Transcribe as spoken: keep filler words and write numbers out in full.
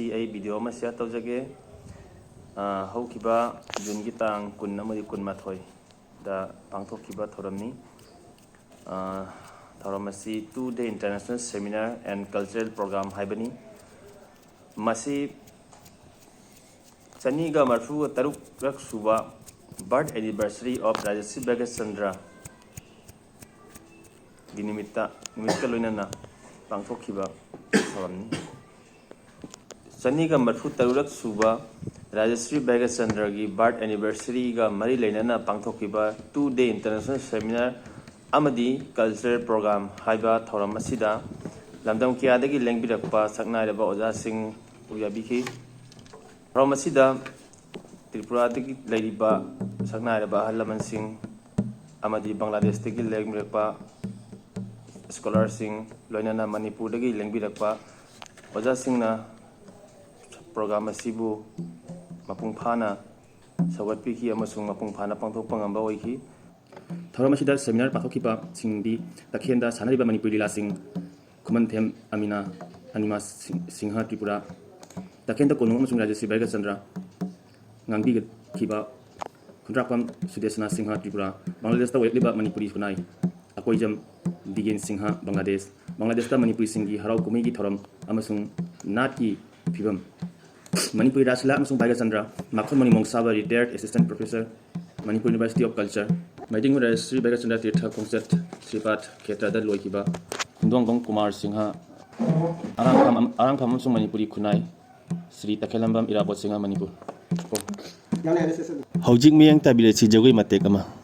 ꯑꯩ ꯚꯤꯗꯤꯑꯣ ꯑꯃ ꯁꯤꯌꯔ ꯇꯧꯖꯒꯦ꯫ ꯑ, ꯍꯧꯈꯤꯕ ꯖꯨꯟꯒꯤ ꯇꯥꯡ ꯀꯨꯟ ꯑꯃꯗꯤ ꯀꯨꯟꯃꯥꯊꯣꯏꯗ ꯄꯥꯡꯊꯣꯛꯈꯤꯕ ꯊꯧꯔꯝꯅꯤ꯫ ꯑ, ꯊꯧꯔꯝ ꯑꯁꯤ Two Day International Seminar and Cultural Program ꯍꯥꯏꯕꯅꯤ꯫ ꯃꯁꯤ ꯆꯅꯤꯒ ꯃꯔꯤꯐꯨ ꯇꯔꯨꯛꯔꯛ ꯁꯨꯕ Birth Anniversary of Rajashree Bhagachandra ꯒꯤ ꯅꯨꯃꯤꯠꯇ, ꯅꯨꯃꯤꯠꯀ ꯂꯣꯏꯅꯅ ꯄꯥꯡꯊꯣꯛꯈꯤꯕ ꯊꯧꯔꯝꯅꯤ꯫ ꯆꯅꯤꯒ ꯃꯔꯤꯐꯨ ꯇꯔꯨꯛꯔꯛ ꯁꯨꯕ ꯔꯥꯖꯁ꯭ꯔꯤ ꯕꯩꯒꯆꯟꯗ꯭ꯔꯒꯤ Birth Anniversary ꯒ ꯃꯔꯤ ꯂꯩꯅꯅ ꯄꯥꯡꯊꯣꯛꯈꯤꯕ Two Day International Seminar ꯑꯃꯗꯤ Cultural Program ꯍꯥꯏꯕ ꯊꯧꯔꯝ ꯑꯁꯤꯗ ꯂꯝꯗꯝ ꯀꯌꯥꯗꯒꯤ ꯂꯦꯡꯕꯤꯔꯛꯄ ꯁꯛꯅꯥꯏꯔꯕ ꯑꯣꯖꯥꯁꯤꯡꯕꯨ ꯌꯥꯕꯤꯈꯤ꯫ ꯊꯧꯔꯝ ꯑꯁꯤꯗ ꯇ꯭ꯔꯤꯄꯨꯔꯥꯗꯒꯤ ꯂꯩꯔꯤꯕ ꯁꯛꯅꯥꯏꯔꯕ ꯑꯍꯜ ꯂꯃꯟꯁꯤꯡ ꯑꯃꯗꯤ ꯕꯪꯒ꯭ꯂꯥꯗꯦꯁꯇꯒꯤ ꯂꯦꯡꯕꯤꯔꯛꯄ ꯁ꯭ꯀꯣꯂꯔꯁꯤꯡ, ꯂꯣꯏꯅꯅ ꯃꯅꯤꯄꯨꯔꯗꯒꯤ ꯂꯦꯡꯕꯤꯔꯛꯄ ꯑꯣꯖꯥꯁꯤꯡꯅ ꯄ꯭ꯔꯣꯒ꯭ꯔꯥꯝ ꯑꯁꯤꯕꯨ ꯃꯄꯨꯡ ꯐꯥꯅ ꯁꯧꯒꯠꯄꯤꯈꯤ ꯑꯃꯁꯨꯡ ꯃꯄꯨꯡ ꯐꯥꯅ ꯄꯥꯡꯊꯣꯛꯄ ꯉꯝꯕ ꯑꯣꯏꯈꯤ꯫ ꯊꯧꯔꯝ ꯑꯁꯤꯗ ꯁꯦꯃꯤꯅꯥꯔ ꯄꯥꯡꯊꯣꯛꯈꯤꯕꯁꯤꯡꯗꯤ ꯇꯈꯦꯜꯗ ꯁꯥꯟꯅꯔꯤꯕ ꯃꯅꯤꯄꯨꯔꯤ ꯂꯤꯂꯥꯁꯤꯡ, ꯈꯨꯃꯟꯊꯦꯝ ꯑꯃꯤꯅꯥ, ꯑꯅꯤꯃꯥ ꯁꯤꯡ-, ꯁꯤꯡꯍ ꯇ꯭ꯔꯤꯄꯨꯔꯥ, ꯇꯈꯦꯜꯗ ꯀꯣꯅꯨꯡ ꯑꯃꯁꯨꯡ ꯔꯥꯖꯁ꯭ꯔꯤ ꯕꯩꯒꯆꯟꯗ꯭ꯔ ꯉꯥꯡꯕꯤꯈꯤꯕ ꯈꯨꯟꯗ꯭ꯔꯥꯛꯄꯝ ꯁꯨꯗꯦꯁꯅꯥ ꯁꯤꯡꯍ ꯇ꯭ꯔꯤꯄꯨꯔꯥ, ꯕꯪꯒ꯭ꯂꯥꯗꯦꯁꯇ ꯑꯣꯏꯔꯛꯂꯤꯕ ꯃꯅꯤꯄꯨꯔꯤ ꯈꯨꯟꯅꯥꯏ ꯑꯀꯣꯏꯖꯝ ꯕꯤꯒꯦꯟ ꯁꯤꯡꯍ ꯕꯪꯒ꯭ꯂꯥꯗꯦꯁ, ꯕꯪꯒ꯭ꯂꯥꯗꯦꯁꯇ ꯃꯅꯤꯄꯨꯔꯤꯁꯤꯡꯒꯤ ꯍꯔꯥꯎ ꯀꯨꯝꯍꯩꯒꯤ ꯊꯧꯔꯝ ꯑꯃꯁꯨꯡ ꯅꯥꯠꯀꯤ ꯐꯤꯕꯝ꯫ ꯃꯅꯤꯄꯨꯔꯤ ꯔꯥꯁ ꯂꯤꯂꯥ ꯑꯃꯁꯨꯡ ꯕꯩꯒꯆꯟꯗ꯭ꯔ, ꯃꯈꯣꯟ ꯃꯅꯤ ꯃꯣꯡꯁꯥꯕ, retired assistant professor, Manipur University of Culture꯫ ꯃꯩꯗꯤꯡ ꯔꯥꯖꯁ꯭ꯔꯤ ꯕꯩꯒꯆꯟꯗ꯭ꯔ ꯇꯤꯔꯊ ꯈꯣꯡꯆꯠ ꯁ꯭ꯔꯤꯄꯥꯗ ꯈꯦꯇ꯭ꯔꯗ ꯂꯣꯏꯈꯤꯕ ꯈꯨꯟꯗꯣꯡꯕꯝ ꯀꯨꯃꯥꯔ ꯁꯤꯡꯍ, ꯑꯔꯥꯡꯐꯝ, ꯑꯔꯥꯡꯐꯝ ꯑꯃꯁꯨꯡ ꯃꯅꯤꯄꯨꯔꯤ ꯈꯨꯟꯅꯥꯏ ꯁ꯭ꯔꯤ ꯇꯈꯦꯜꯂꯝꯕꯝ ꯏꯔꯥꯕꯣꯠ ꯁꯤꯡꯍ, ꯃꯅꯤꯄꯨꯔ꯫ ꯍꯧꯖꯤꯛ ꯃꯤꯠꯌꯦꯡ ꯇꯥꯕꯤꯔꯁꯤ ꯖꯒꯣꯏ ꯃꯇꯦꯛ ꯑꯃ꯫